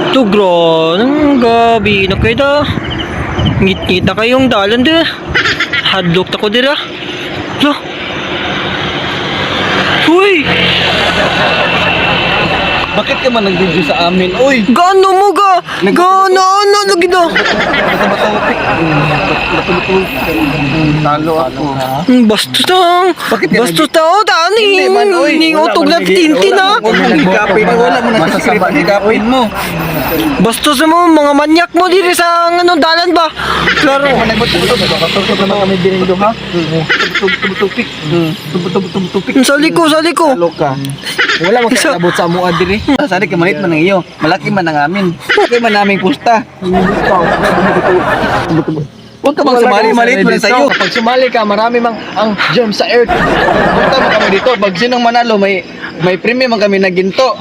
Tugro, nang gabi na kayo da. Ngit-ngit na kayong dalan dira. Hadlok ta ko dira. Lo. Uy! Bakit ka man nag-review sa amin? Uy! Gaano mo ga? Gaano ano lagi da? Talo ako. Bastos na. Bakit ka Bastos na oh, dani. Hindi man, oy. Ning utog na tintin ah. Huwag mong hikapin. Wala mo na sa script. Hikapin mo. Bastos na mo, mga manyak mo diri sa ang ano dalan ba? Klaro. Nagbatutog naman kami din ha. Tubtubtubtupik. Tubtubtubtupik. Sali ko, sali ko. Talo ka. Wala man kaabot sa amoa diri. Sari ka malit man ang iyo. Malaki man ang amin. Malaki man aming pusta. Huwag ka bang sumali, maliit man sa iyo. Pag sumali ka, marami mang ang germ sa earth. Punta man kami dito. Pag sinong manalo, may premium man kami na ginto.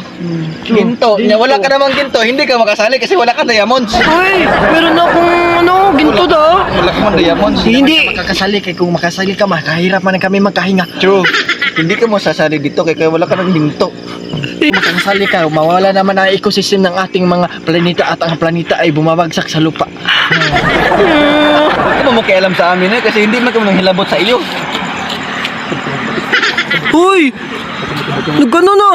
Ginto. Nya, wala ka namang ginto, hindi ka makasali kasi wala ka diamonds. Uy, meron na akong ano, ginto da. Wala ka man diamonds. Hindi. Makakasali kay kung makasali ka, makahirap man kami magkahinga. True. Hindi ka mo sasali dito kaya wala ka ng ginto. Kung makakasali ka, mawala naman ang ecosystem ng ating mga planeta at ang planeta ay bumabagsak sa lupa. Huwag ka mo makialam sa amin eh, kasi hindi man kami nanghilabot sa iyo. Uy! Nagano na.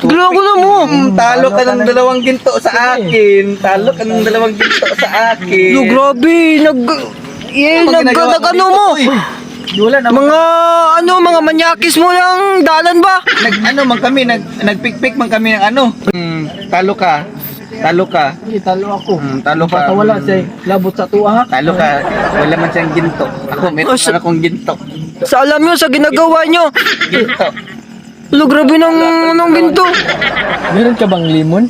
Grabe na mo. Talo ka ng dalawang ginto sa akin. Talo ka ng dalawang ginto sa akin. Lo, grabe. Nag... Yeah, Ano nag, ginagawa nag mo ano dito, mo? uy? Wala naman. Mga ano, mga manyakis mo lang dalan ba? Nag ano man kami, nagpikpik man kami ng ano. Talo ka. Talo ka. Hindi, talo ako. Talo ka. Basta wala siya labot sa tuwa ha. Talo ka. Wala man siyang ginto. Ako, meron Oh, man akong ginto. Sa alam nyo, sa ginagawa nyo. Ginto. Lo, grabe ng anong ginto. Meron ka bang limon?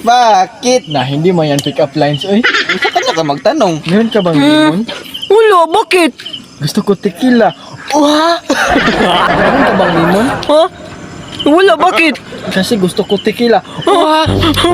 Bakit? Na hindi mo yan pick up lines, oy. Sa kanya ka magtanong. Meron ka bang limon? Wala, bakit? Gusto ko tequila. Uha! Meron ka bang limon? Ha? Wala, bakit? Kasi gusto ko tequila. Uha! Ha?